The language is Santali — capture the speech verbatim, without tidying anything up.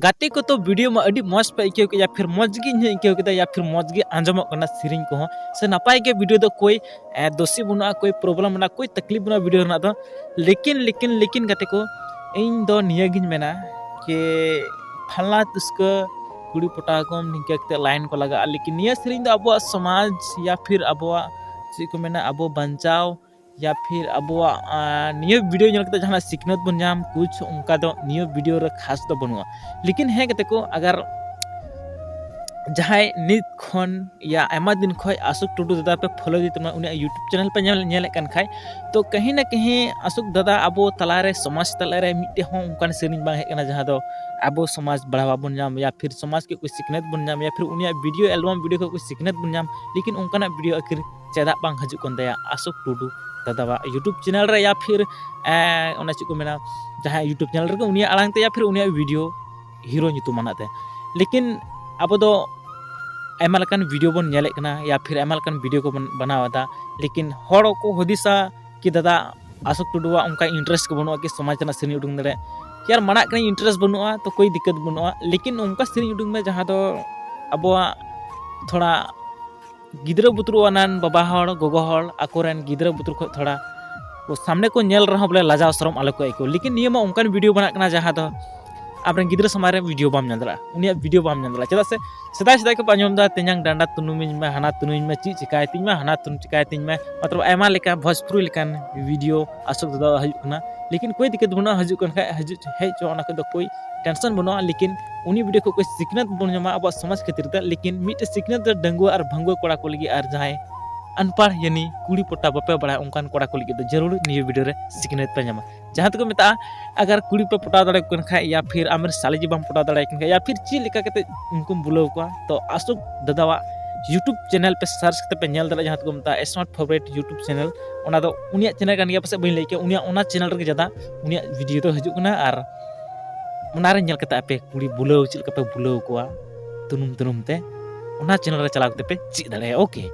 ᱜᱟᱛᱮ ᱠᱚ, ᱛᱚ ᱵᱷᱤᱰᱤᱭᱳ ᱢᱟ ᱟᱹᱰᱤ ᱢᱚᱡᱽ ᱯᱮ ᱟᱹᱭᱠᱟᱹᱣ ᱠᱮᱫ, ᱭᱟ ᱯᱷᱤᱨ ᱢᱚᱡᱽ ᱜᱮ ᱤᱧ ᱦᱚᱸᱧ ᱟᱹᱭᱠᱟᱹᱣ ᱠᱮᱫᱟ, ᱭᱟ ᱯᱷᱤᱨ ᱢᱚᱡᱽ ᱜᱮ ᱟᱸᱡᱚᱢᱚᱜ ᱠᱟᱱᱟ ᱥᱮᱨᱮᱧ ᱠᱚᱦᱚᱸ, ᱥᱮ ᱱᱟᱯᱟᱭ ᱜᱮ ᱵᱷᱤᱰᱤᱭᱳ ᱫᱚ, ᱠᱳᱭ ᱮ, ᱫᱳᱥᱤ ᱵᱟᱹᱱᱩᱜᱼᱟ, ᱠᱳᱭ ᱯᱨᱚᱵᱞᱮᱢ ᱵᱟᱹᱱᱩᱜᱼᱟ, ᱠᱳᱭ ᱛᱟᱠᱞᱤᱯ ᱵᱟᱹᱱᱩᱜᱼᱟ ᱵᱷᱤᱰᱤᱭᱳ ᱨᱮᱱᱟᱜ ᱫᱚ᱾ ᱞᱮᱠᱤᱱ ᱞᱮᱠᱤᱱ ᱞᱮᱠᱤᱱ ᱜᱟᱛᱮ ᱠᱚ, ᱤᱧ ᱫᱚ ᱱᱤᱭᱟᱹ ᱜᱤᱧ ᱢᱮᱱᱟ ᱡᱮ ᱯᱷᱟᱞᱱᱟ ᱛᱩᱥᱠᱟᱹ ᱠᱩᱲᱤ ᱯᱚᱴᱟᱣ ᱠᱚᱢ ᱱᱤᱝᱠᱟᱹ ᱠᱟᱛᱮ ᱞᱟᱭᱤᱱ ᱠᱚ ᱞᱟᱜᱟᱜᱼᱟ, ᱞᱮᱠᱤᱱ ᱱᱤᱭᱟᱹ ᱥᱮᱨᱮᱧ ᱫᱚ ᱟᱵᱚᱣᱟᱜ ᱥᱚᱢᱟᱡᱽ ᱭᱟ ᱯᱷᱤᱨ ᱟᱵᱚᱣᱟᱜ ᱪᱮᱫ ᱠᱚ ᱢᱮᱱᱟ, ᱟᱵᱚ ᱵᱟᱧᱪᱟᱣ ᱭᱟ ᱯᱷᱤᱨ ᱟᱵᱚᱣᱟᱜ, ᱟᱸ, ᱱᱤᱭᱟᱹ ᱵᱷᱤᱰᱤᱭᱳ ᱧᱮᱞ ᱠᱟᱛᱮ ᱡᱟᱦᱟᱱᱟᱜ ᱥᱤᱠᱷᱱᱟᱹᱛ ᱵᱚᱱ ᱧᱟᱢ, ᱠᱩᱪ ᱚᱱᱠᱟ ᱫᱚ ᱱᱤᱭᱟᱹ ᱵᱷᱤᱰᱤᱭᱳ ᱨᱮ ᱠᱷᱟᱥ ᱫᱚ ᱵᱟᱹᱱᱩᱜᱼᱟ᱾ ᱞᱮᱠᱤᱱ ᱦᱮᱸ ᱜᱟᱛᱮ ᱠᱚ, ᱟᱜᱟᱨ ᱡᱟᱦᱟᱸᱭ ᱱᱤᱛ ᱠᱷᱚᱱ ᱭᱟ ᱟᱭᱢᱟ ᱫᱤᱱ ᱠᱷᱚᱱ ᱟᱥᱳᱠ ᱴᱩᱰᱩ ᱫᱟᱫᱟ ᱯᱮ ᱯᱷᱳᱞᱳ ᱤᱫᱤ ᱛᱟᱵᱚᱱᱟ, ᱩᱱᱤᱭᱟᱜ YouTube ᱪᱮᱱᱮᱞ ᱯᱮ ᱧᱮᱞ, ᱧᱮᱞᱮᱫ ᱠᱟᱱ ᱠᱷᱟᱡ, ᱛᱚ ᱠᱟᱹᱦᱤ ᱱᱟ ᱠᱟᱹᱦᱤ ᱟᱥᱳᱠ ᱫᱟᱫᱟ ᱟᱵᱚ ᱛᱟᱞᱟᱨᱮ, ᱥᱚᱢᱟᱡᱽ ᱛᱟᱞᱟᱨᱮ ᱢᱤᱫᱴᱮᱡ ᱦᱚᱸ ᱚᱱᱠᱟᱱ ᱥᱮᱨᱮᱧ ᱵᱟᱝ ᱦᱮᱡ ᱠᱟᱱᱟ ᱡᱟᱦᱟᱸ ᱫᱚ ᱟᱵᱚ ᱥᱚᱢᱟᱡᱽ ᱵᱟᱲᱦᱟᱣᱟ ᱵᱚᱱ ᱧᱟᱢ, ᱭᱟ ᱯᱷᱤᱨ ᱥᱚᱢᱟᱡᱽ ᱠᱷᱚᱡ ᱠᱚ ᱥᱤᱠᱷᱱᱟᱹᱛ ᱵᱚᱱ ᱧᱟᱢ, ᱭᱟ ᱯᱷᱤᱨ ᱩᱱᱤᱭᱟᱜ ᱵᱷᱤᱰᱤᱭᱳ ᱮᱞᱵᱟᱢ ᱵᱷᱤᱰᱤᱭᱳ ᱠᱷᱚᱡ ᱠᱚ ᱥᱤᱠᱷᱱᱟᱹᱛ ᱵᱚᱱ ᱧᱟᱢ᱾ ᱞᱮᱠᱤᱱ ᱚᱱᱠᱟᱱᱟᱜ ᱵᱷᱤᱰᱤᱭᱳ ᱟᱹᱠᱷᱤᱨ ᱪᱮᱫᱟᱜ ᱵᱟᱝ ᱦᱤᱡᱩᱜ ᱠᱟᱱ ᱛᱟᱭᱟ ᱟᱥᱳᱠ ᱴᱩᱰᱩ ᱫᱟᱫᱟᱣᱟᱜ YouTube ᱪᱮᱱᱮᱞ ᱨᱮ, ᱭᱟ ᱯᱷᱤᱨ, ᱮ, ᱚᱱᱟ ᱪᱮᱫ ᱠᱚ ᱢᱮᱱᱟ, ᱡᱟᱦᱟᱸᱭ YouTube ᱪᱮᱱᱮᱞ ᱨᱮᱜᱮ ᱩᱱᱤᱭᱟᱜ ᱟᱲᱟᱝ ᱛᱮ, ᱭᱟ ᱯᱷᱤᱨ ᱩᱱᱤᱭᱟᱜ ᱵᱷᱤᱰᱤᱭᱳ ᱦᱤᱨᱳ ᱧᱩᱛᱩᱢ ᱟᱱᱟᱜ ᱛᱮ᱾ ᱞᱮᱠᱤᱱ ᱟᱵᱚ ᱫᱚ ᱟᱭᱢᱟ ᱞᱮᱠᱟᱱ ᱵᱷᱤᱰᱤᱭᱳ ᱵᱚᱱ ᱧᱮᱞᱮᱫ ᱠᱟᱱᱟ, ᱭᱟ ᱯᱷᱤᱨ ᱟᱭᱢᱟ ᱞᱮᱠᱟᱱ ᱵᱷᱤᱰᱤᱭᱳ ᱠᱚᱵᱚᱱ ᱵᱮᱱᱟᱣ ᱮᱫᱟ, ᱞᱮᱠᱤᱱ ᱦᱚᱲ ᱠᱚ ᱦᱩᱫᱤᱥᱟ ᱠᱤ ᱫᱟᱫᱟ ᱟᱥᱳᱠ ᱴᱩᱰᱩᱣᱟᱜ ᱚᱱᱠᱟ ᱤᱱᱴᱟᱨᱮᱥᱴ ᱜᱮ ᱵᱟᱹᱱᱩᱜᱼᱟ ᱠᱤ ᱥᱚᱢᱟᱡᱽ ᱨᱮᱱᱟᱜ ᱥᱮᱨᱮᱧ ᱩᱰᱩᱝ ᱫᱟᱲᱮᱭᱟᱜ, ᱭᱟᱨ ᱢᱟᱱᱟᱜ ᱠᱟᱹᱱᱟᱹᱧ, ᱤᱱᱴᱟᱨᱮᱥᱴ ᱵᱟᱹᱱᱩᱜᱼᱟ ᱛᱚ ᱠᱳᱭ ᱫᱤᱠᱠᱟᱛ ᱵᱟᱹᱱᱩᱜᱼᱟ, ᱞᱮᱠᱤᱱ ᱚᱱᱠᱟ ᱥᱮᱨᱮᱧ ᱩᱰᱩᱝ ᱢᱮ ᱡᱟᱦᱟᱸ ᱫᱚ ᱟᱵᱚᱣᱟᱜ ᱛᱷᱚᱲᱟ ᱜᱤᱫᱽᱨᱟᱹ ᱵᱩᱛᱨᱩ ᱟᱱᱟᱱ ᱵᱟᱵᱟ ᱦᱚᱲ, ᱜᱚᱜᱚ ᱦᱚᱲ ᱟᱠᱚᱨᱮᱱ ᱜᱤᱫᱽᱨᱟᱹ ᱵᱩᱛᱨᱩ ᱠᱷᱚᱡ ᱛᱷᱚᱲᱟ ᱠᱚ ᱥᱟᱢᱱᱮ ᱠᱚ ᱧᱮᱞ ᱨᱮᱦᱚᱸ ᱵᱚᱞᱮ ᱞᱟᱡᱟᱣ ᱥᱚᱨᱚᱢ ᱟᱞᱚ ᱠᱚ ᱟᱹᱭᱠᱟᱹᱣ᱾ ᱞᱮᱠᱤᱱ ᱱᱤᱭᱟᱹ ᱢᱟ ᱚᱱᱠᱟᱱ ᱵᱷᱤᱰᱤᱭᱳ ᱵᱮᱱᱟᱜ ᱠᱟᱱᱟ ᱡᱟᱦᱟᱸ ᱫᱚ ᱟᱵᱚᱨᱮᱱ ᱜᱤᱫᱽᱨᱟᱹ ᱥᱟᱢᱟᱝ ᱨᱮ ᱵᱷᱤᱰᱤᱭᱳ ᱵᱟᱢ ᱧᱮᱞ ᱫᱟᱲᱮᱭᱟᱜᱼᱟ, ᱩᱱᱤᱭᱟᱜ ᱵᱷᱤᱰᱤᱭᱳ ᱵᱟᱢ ᱧᱮᱞ ᱫᱟᱲᱮᱭᱟᱜᱼᱟ᱾ ᱪᱮᱫᱟᱜ ᱥᱮ ᱥᱮᱫᱟᱭ ᱥᱮᱫᱟᱭ ᱠᱚ ᱟᱸᱡᱚᱢ ᱮᱫᱟ, "ᱛᱮᱧᱟᱝ ᱰᱟᱸᱰᱟ ᱛᱩᱱᱩᱢᱤᱧ ᱢᱮ, ᱦᱟᱱᱟ ᱛᱩᱱᱩᱢᱤᱧ ᱢᱮ, ᱪᱮᱫ ᱪᱤᱠᱟᱭ ᱛᱤᱧ ᱢᱮ, ᱦᱟᱱᱟ ᱛᱩᱱᱩᱢ ᱪᱤᱠᱟᱭ ᱛᱤᱧ ᱢᱮ", ᱢᱚᱛᱞᱚᱵ ᱟᱭᱢᱟ ᱞᱮᱠᱟ ᱵᱷᱳᱡᱽᱯᱩᱨᱤ ᱞᱮᱠᱟᱱ ᱵᱷᱤᱰᱤᱭᱳ ᱟᱥᱳᱠ ᱫᱟᱫᱟ ᱦᱤᱡᱩᱜ ᱠᱟᱱᱟ᱾ ᱞᱮᱠᱤᱱ ᱠᱳᱭ ᱫᱤᱠᱠᱟᱛ ᱵᱟᱹᱱᱩᱜᱼᱟ, ᱦᱤᱡᱩᱜ ᱠᱟᱱ ᱠᱷᱟᱡ ᱦᱤᱡᱩᱜ ᱦᱮᱡ ᱦᱚᱪᱚ, ᱚᱱᱟ ᱠᱷᱚᱡ ᱫᱚ ᱠᱳᱭ ᱴᱮᱱᱥᱚᱱ ᱵᱟᱹᱱᱩᱜᱼᱟ᱾ ᱞᱮᱠᱤᱱ ᱩᱱᱤ ᱵᱷᱤᱰᱤᱭᱳ ᱠᱷᱚᱡ ᱠᱳᱭ ᱥᱤᱠᱷᱱᱟᱹᱛ ᱵᱚᱱ ᱧᱟᱢᱟ ᱟᱵᱚᱣᱟᱜ ᱥᱚᱢᱟᱡᱽ ᱠᱷᱟᱹᱛᱤᱨ ᱛᱮ, ᱞᱮᱠᱤᱱ ᱢᱤᱫᱴᱮᱡ ᱥᱤᱠᱷᱱᱟᱹᱛ ᱨᱮ ᱰᱟᱺᱜᱩᱣᱟᱹ ᱟᱨ ᱵᱷᱟᱺᱜᱩᱣᱟᱹ ᱠᱚᱲᱟ ᱠᱚ ᱞᱟᱹᱜᱤᱫ ᱟᱨ ᱡᱟᱦᱟᱸᱭ ᱟᱱᱯᱟᱲ ᱭᱟᱱᱤ ᱠᱩᱲᱤ ᱯᱚᱴᱟ ᱵᱟᱯᱮ ᱵᱟᱲᱟᱭᱟ ᱚᱱᱠᱟᱱ ᱠᱚᱲᱟ ᱠᱚ ᱞᱟᱹᱜᱤᱫ ᱫᱚ ᱡᱟᱹᱨᱩᱲ ᱱᱤᱭᱟᱹ ᱵᱷᱤᱰᱤᱭᱳ ᱨᱮ ᱥᱤᱠᱷᱱᱟᱹᱛ ᱯᱮ ᱧᱟᱢᱟ᱾ ᱡᱟᱦᱟᱸ ᱛᱮᱠᱚ ᱢᱮᱛᱟᱜᱼᱟ, ᱟᱜᱟᱨ ᱠᱩᱲᱤ ᱯᱮ ᱯᱚᱴᱟᱣ ᱫᱟᱲᱮᱭᱟᱠᱚ ᱠᱟᱱ ᱠᱷᱟᱡ ᱭᱟ ᱯᱷᱤᱨ ᱟᱢᱨᱮᱱ ᱥᱟᱞᱮ ᱡᱩᱫᱤ ᱵᱟᱢ ᱯᱚᱴᱟᱣ ᱫᱟᱲᱮᱭᱟᱭ ᱠᱟᱱ ᱠᱷᱟᱡ ᱭᱟ ᱯᱷᱤᱨ ᱪᱮᱫ ᱞᱮᱠᱟ ᱠᱟᱛᱮ ᱩᱱᱠᱩᱢ ᱵᱩᱞᱟᱹᱣ ᱠᱚᱣᱟ, ᱛᱚ ᱟᱥᱳᱠ ᱫᱟᱫᱟᱣᱟᱜ YouTube ᱪᱮᱱᱮᱞ ᱯᱮ ᱥᱟᱨᱪ ᱠᱟᱛᱮ ᱯᱮ ᱧᱮᱞ ᱫᱟᱲᱮᱭᱟᱜᱼᱟ, ᱡᱟᱦᱟᱸ ᱛᱮᱠᱚ ᱢᱮᱛᱟᱜᱼᱟ ᱥᱢᱟᱨᱴ ᱯᱷᱮᱵᱟᱨᱤᱴ YouTube ᱪᱮᱱᱮᱞ᱾ ᱚᱱᱟ ᱫᱚ ᱩᱱᱤᱭᱟᱜ ᱪᱮᱱᱮᱞ ᱠᱟᱱ ᱜᱮᱭᱟ, ᱯᱟᱥᱮᱡ ᱵᱟᱹᱧ ᱞᱟᱹᱭ ᱠᱮᱭᱟ, ᱩᱱᱤᱭᱟᱜ ᱚᱱᱟ ᱪᱮᱱᱮᱞ ᱨᱮᱜᱮ ᱡᱟᱫᱟ ᱩᱱᱤᱭᱟᱜ ᱵᱷᱤᱰᱤᱭᱳ ᱫᱚ ᱦᱤᱡᱩᱜ ᱠᱟᱱᱟ᱾ ᱟᱨ ᱚᱱᱟ ᱨᱮ ᱧᱮᱞ ᱠᱟᱛᱮ ᱟᱯᱮ ᱠᱩᱲᱤ ᱵᱩᱞᱟᱹᱣ ᱪᱮᱫ ᱞᱮᱠᱟ ᱯᱮ ᱵᱩᱞᱟᱹᱣ ᱠᱚᱣᱟ ᱛᱩᱱᱩᱢ ᱛᱩᱱᱩᱢ ᱛᱮ, ᱚᱱᱟ ᱪᱮᱱᱮᱞ ᱨᱮ ᱪᱟᱞᱟᱣ ᱠᱟᱛᱮ ᱯᱮ ᱪᱮᱫ ᱫᱟᱲᱮᱭᱟᱜᱼᱟ᱾ ᱳᱠᱮ᱾